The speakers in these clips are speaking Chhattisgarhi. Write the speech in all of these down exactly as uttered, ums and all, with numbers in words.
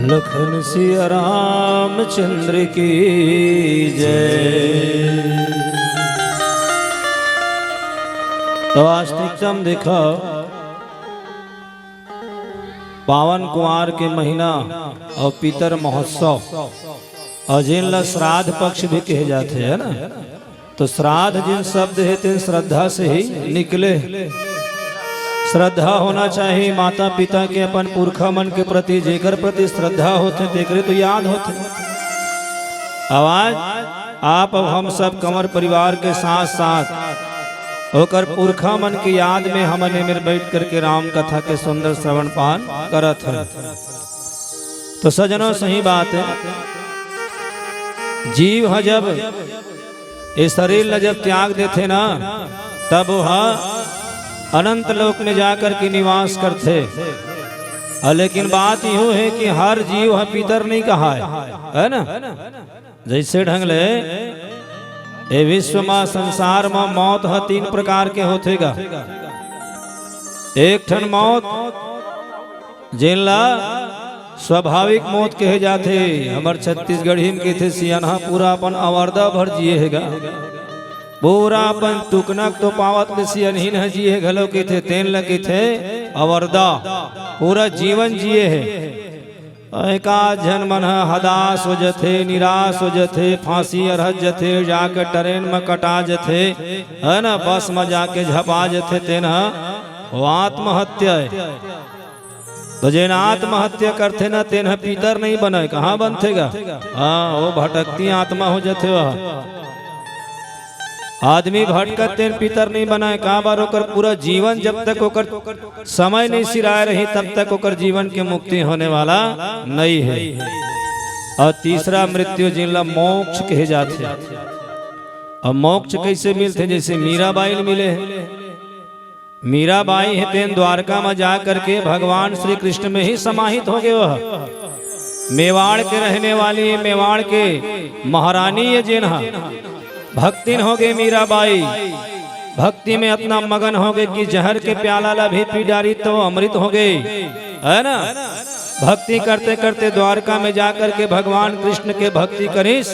लखन सिया रामचंद्र की जय। तो वास्तविकता में देखो, पावन कुंवार के महीना अउ पितर महोत्सव, अउ जेन ला श्राद्ध पक्ष भी कहे जाथे, है ना? तो श्राद्ध जेन शब्द हे, तेन श्रद्धा से ही निकले। श्रद्धा होना चाहिए माता पिता के, अपन पुरखा मन के प्रति, जेकर प्रति श्रद्धा होथे, तेकरे तो याद होथे। आवाज आप अउ हम सब कंवर परिवार के साथ साथ ओकर पुरखा मन के याद में हमन एमेर बैठ करके राम कथा के सुंदर श्रवण पान करत हन। तो सजनो, सही बात है, जीव ह जब ये शरीर ल जब त्याग देथे ना, तब वह अनंत लोक में जाकर के निवास करथे। और लेकिन बात यूं है कि हर जीव ह पितर नहीं कहाय, है ना? जैसे ढंग ले ये विश्व मा, संसार मा मौत ह तीन प्रकार के होथे गा। एक ठन मौत जेन ला स्वाभाविक मौत कहे जाथे, हमर छत्तीसगढ़ी में कहिथे सियनहा पूरा अपन अवरदा भर जिए हे गा, पूरा अपन टुकनक तो पावत ले सियनहीन ह जिए हे घलो कहिथे, तेन ला कहिथे अवरदा, पूरा जीवन जिए हे। एकाध झन मन ह हदास हो जथे, निराश हो जथे, फांसी अरहत जथे, जाके ट्रेन म कटा जथे, है ना, बस म जाके झपा जथे, तेन ह वो आत्महत्या है। तो जेन आत्महत्या करथे ना, तेन ह पितर नहीं बनय, कहाँ बनथे गा? हाँ, वो भटकती आत्मा हो जथे वह। आदमी भटकत तेन पितर नहीं बनय, काबर ओकर पूरा जीवन जब तक ओकर समय नहीं सिराय रही, तब तक ओकर जीवन के मुक्ति होने वाला नहीं है। और तीसरा मृत्यु जिनला मोक्ष कहे जाथे। अब मोक्ष कैसे मिलथे? जैसे मीराबाई ल मिले हे। मीराबाई हे तेन द्वारका म जा करके भगवान श्री कृष्ण में ही समाहित हो गए। वह मेवाड़ के रहने वाली, मेवाड़ के महारानी ये जेन हा भक्तिन हो गए मीराबाई। भक्ति में इतना मगन हो गए कि जहर के प्याला ला भी पी डारी तो अमृत हो गए, है ना? भक्ति करते करते द्वारका में जाकर के भगवान कृष्ण के भक्ति करिस।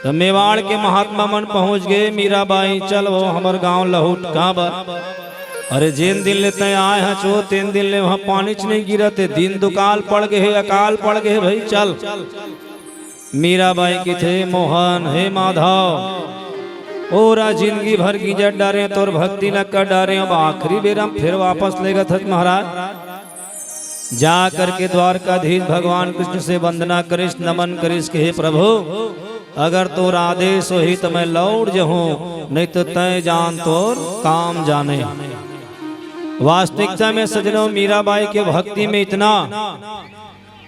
तो मेवाड़ के महात्मा मन पहुंच गए, मीराबाई चल वो हमर गांव लहुट, काबर? अरे जेन दिन ले तय आए ह चो, तेन दिन ले वहां पानीच नहीं गिरत हे, दिन दुकाल पड़ गए हे, अकाल पड़ गए हे भाई, चल। मीराबाई कथे, मोहन, हे माधव, ओरा जिंदगी भर गिंजत डारे, तोर भक्ति ल कर डारे, अब आखिरी बेरा म फेर वापस लेगत हस महाराज। जा करके द्वारकाधीश भगवान कृष्ण से वंदना करिस, नमन करिस कि हे प्रभु, अगर तोर आदेश होही त मैं लौट जहूं, नहीं तो तय जान तोर काम जाने। वास्तविकता में सजनो, मीराबाई के भक्ति में इतना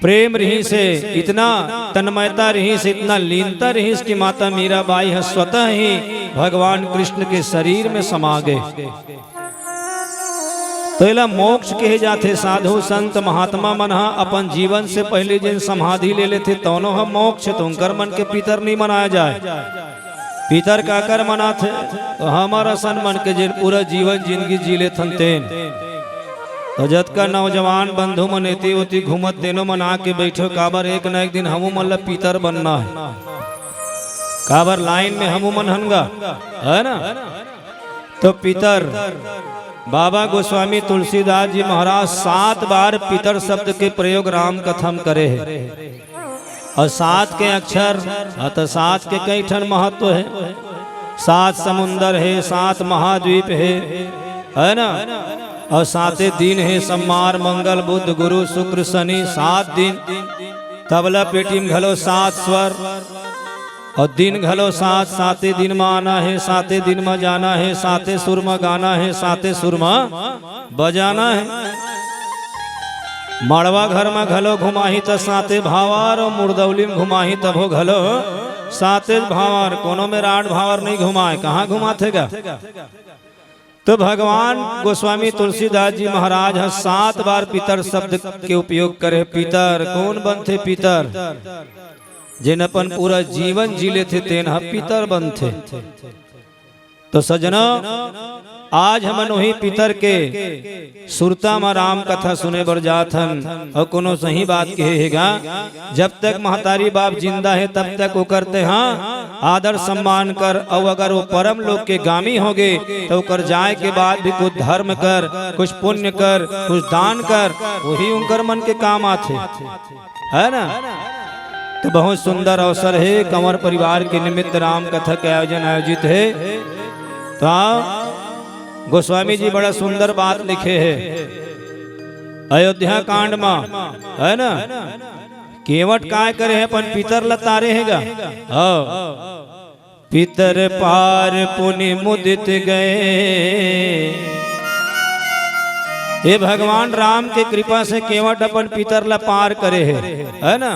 प्रेम रहिस हे, इतना तन्मयता रहिस हे, इतना लीनता रहिस हे कि माता मीराबाई ह स्वतः ही भगवान कृष्ण के शरीर में समा गए। तो एला मोक्ष कहे जाथे। साधु संत महात्मा मन ह अपन जीवन से पहले जेन समाधि ले लेथे, तौनो ह मोक्ष, तो उनकर मन के पितर नहीं मनाया जाए। पितर काकर मनाथे? तो हमर असन मन के जेन पूरा जीवन जिंदगी जी लेथन तेन। तो जतका नौजवान बंधु मन एती ओती घूमत, तेनो मन आके बैठो, काबर एक न एक दिन हमू मन ल पितर बनना है। काबर लाइन में हमू मन हन गा, है ना? तो पितर, बाबा गोस्वामी तुलसीदास जी महाराज सात बार पितर शब्द के प्रयोग राम कथा म करे हे। और सात के अक्षर, हाँ, तो सात के कई ठन महत्व हे। सात समुंदर हे, सात महाद्वीप हे, है ना? और साते दिन हे, सोमवार, मंगल, बुध, गुरु, शुक्र, शनि, सात दिन। तबला पेटी म घलो सात स्वर, और दिन घलो सात, साते दिन म आना हे, साते दिन म जाना हे, साते सुर म गाना हे, साते सुर म बजाना हे। मड़वा घर म घलो घुमाही त साते भावर, और मुरदौली म घुमाही तभो घलो साते भावर। कोनो में राड भावर नहीं घुमाए, कहाँ घुमाथे गा? तो भगवान गोस्वामी तुलसीदास जी महाराज ह सात बार पितर शब्द के उपयोग करे। पितर कोन बनथे? पितर जेन अपन पूरा जीवन जी लेथे, तेन ह पितर बनथे। तो सजनो, आज हमन उही पितर के सुरता म राम कथा सुने बर जात हन। अउ कोनो सही बात कहे हे गा, जब तक महतारी बाप जिंदा हे, तब तक ओकर तेहा आदर सम्मान कर, अउ अगर वो परम लोक के गामी होगे, त ओकर जाए के बाद भी कुछ धर्म कर, कुछ पुण्य कर, कुछ दान कर, वही उनकर मन के काम आथे, है ना? तो बहुत सुंदर अवसर हे, कंवर परिवार के निमित्त राम कथा के आयोजन आयोजित हे। तो गोस्वामी जी बड़ा सुंदर बात लिखे हे अयोध्या कांड म, है ना? केवट काय करे हे, अपन पितर ल तारे हे गा। हाँ। पितर पार पुनि मुदित गए। हे भगवान राम के कृपा से केवट अपन पितर ल पार करे हे, है ना?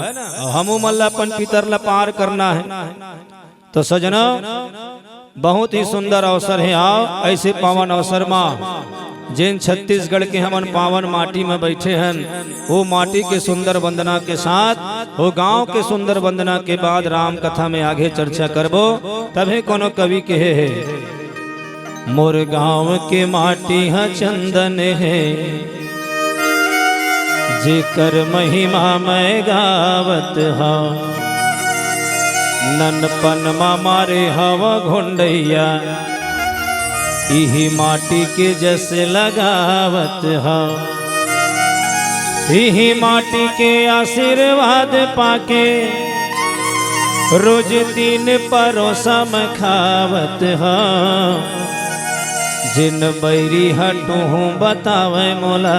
हमू मन ल अपन पितर ल पार करना हे। तो सजनो, बहुत ही सुंदर अवसर हे। आओ, ऐसे पावन अवसर मा जेन छत्तीसगढ़ के हमन पावन माटी में बैठे हन, वो माटी के सुंदर वंदना के साथ, वो गांव के सुंदर वंदना के बाद राम कथा में आगे चर्चा करबो। तभे कोनो कवि कहे हे, मोर गांव के माटी ह चंदन हे, जेकर महिमा मैं गावत हव। ननपन मा मारे हव घोंडैया, इही माटी के जस लगावत हव। इही माटी के आशीर्वाद पाके रोज तीन परोसम खावत हव। जिन बैरी हटूहूँ बतावे मोला,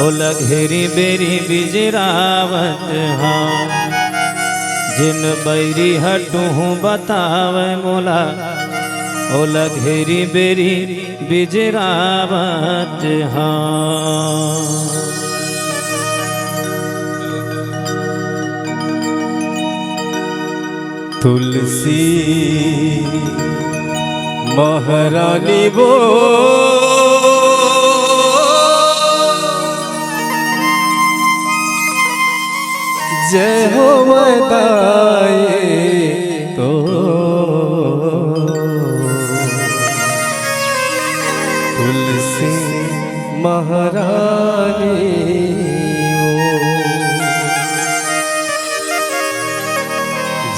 ओला घेरी बेरी बिजरावत हव। जिन बैरी हटूहूँ बतावे मोला, ओला घेरी बेरी बिजरावत हव। तुलसी महारानी वो जय हो वैदाई तो तुलसी महारानी वो।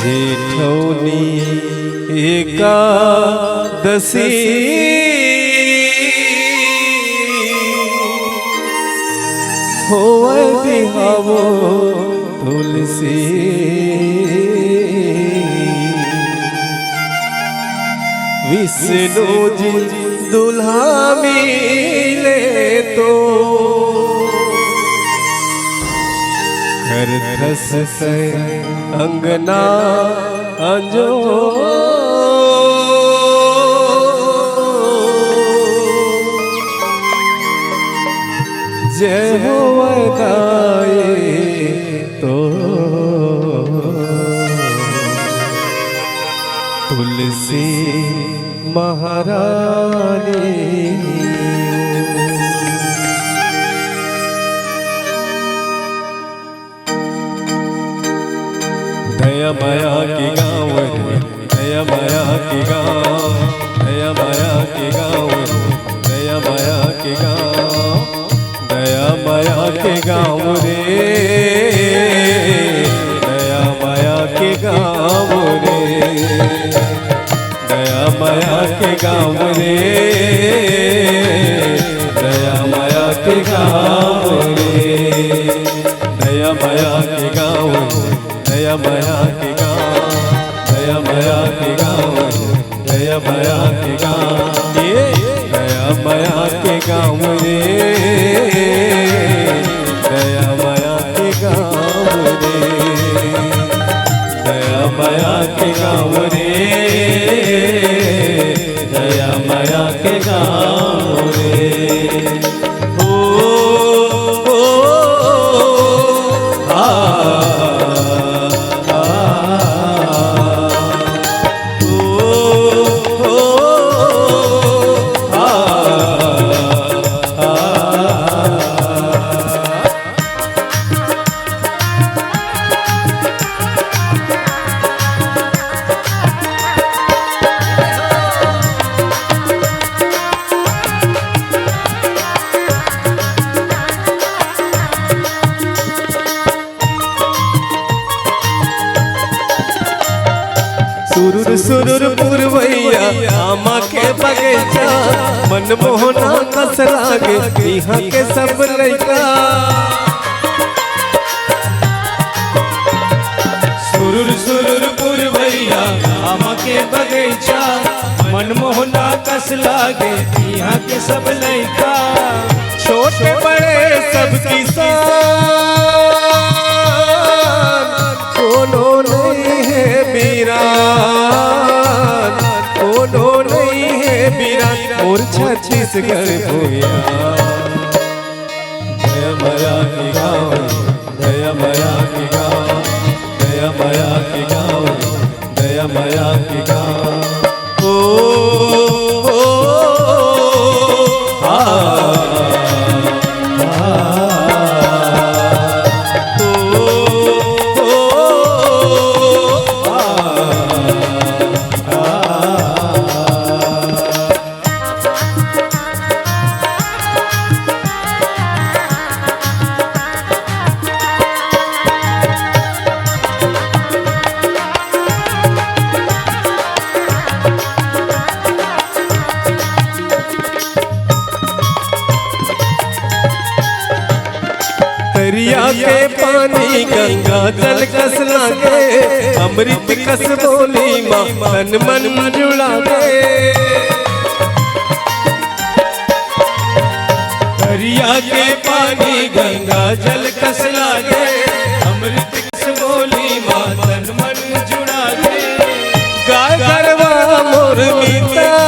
जेठौनी एकादशी होवै बिहावो तुलसी। विष्णु जी दुल्हा मिले तो करथस तैं अंगना अंजोर। जय हो वैदाई तो तुलसी महारानी। दया मया के गाँव रे, दया मया के गाँव, दया मया के गाँव रे, दया मया के गाँव, दया मया के गाँव रे, दया मया के गाँव रे, दया मया के गाँव रे, दया मया के गाँव रे, दया मया के गाँव रे। दया मया के गाँव, दया मया के गाँव, दया मया के गाँव, ये दया मया के गाँव रे, दया मया के गाँव रे, दया मया के गाँव रे, दया मया के गाँव रे। ओ, ओ, ओ, आ, आ, ओ, ओ, आ, आ, आ। सुरुर पुरवैया आमा के बगैचा, मनमोहना कस लागे इहाँ के सब लइका। सुरुर सुरुर पुरवैया आमा के बगैचा, मनमोहना कस लागे इहाँ के सब लइका। छोटे बड़े सब किसान, कोनो नइ हे बीरान, कोनो नइ हे बीरान, मोर छत्तीसगढ़ भुइयां। दया मया के गाँव, दया मया के गाँव, दया मया के गाँव, दया मया के गाँव। ओ, ओ, ओ, ओ, आ, आ, ओ, ओ, ओ, आ, आ, आ। तरिया के पानी गंगा जल कस लागे, अमृत कस बोली माँ तन मन जुड़ागे। तरिया के पानी गंगा जल कस लागे, अमृत कस बोली माँ तन मन जुड़ागे। गाय गरवा मोर मितान,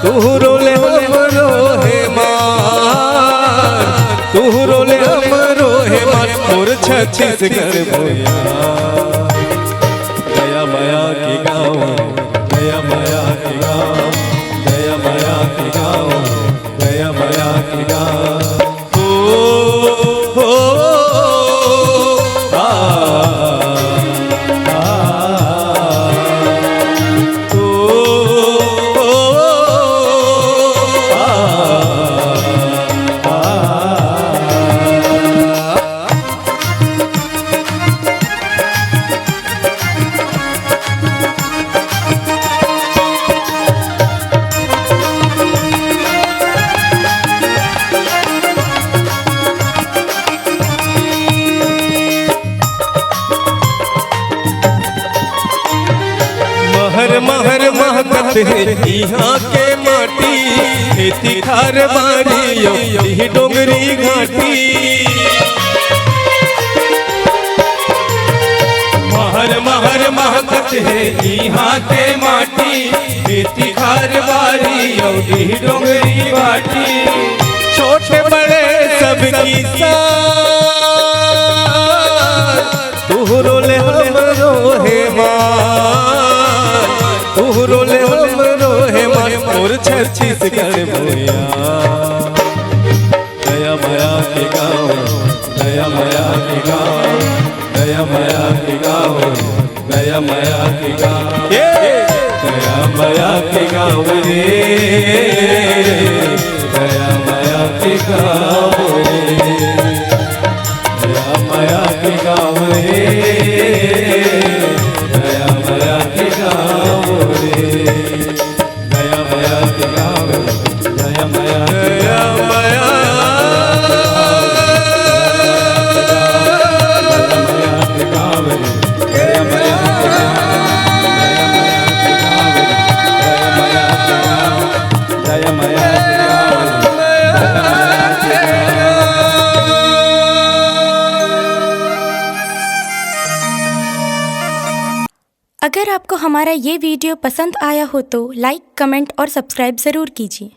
तुहरो ले हमरो हे मान, तुहरो ले हमरो हे मान, मोर छत्तीसगढ़ भुइयां। दया मया के गाँव, दया मया के गाँव, दया मया के गाँव, दया मया के गाँव। ओ, ओ, ओ, आ, आ, ओ, ओ, ओ, आ, आ, आ। महर महर महकत हे इहाँ के माटी, खेती खार बारी अउ इही डोंगरी घाटी। महर महर महकत हे इहाँ के माटी, खेती खार बारी अउ इही डोंगरी घाटी। छोटे बड़े सब किसान, तुहरो ले हमरो हे मान, तुहरो ले हमरो हे मान, मोर छत्तीसगढ़ भुइयां। दया मया के गाँव, दया मया के गाँव, दया मया के गाँव, दया मया के गाँव। ए! दया मया के गाँव रे, दया मया के गाँव रे। दया मया के गाँव रे, दया मया के गाँव रे, दया मया के गाँव रे, दया मया के गाँव रे। अगर आपको हमारा ये वीडियो पसंद आया हो तो लाइक, कमेंट और सब्सक्राइब ज़रूर कीजिए।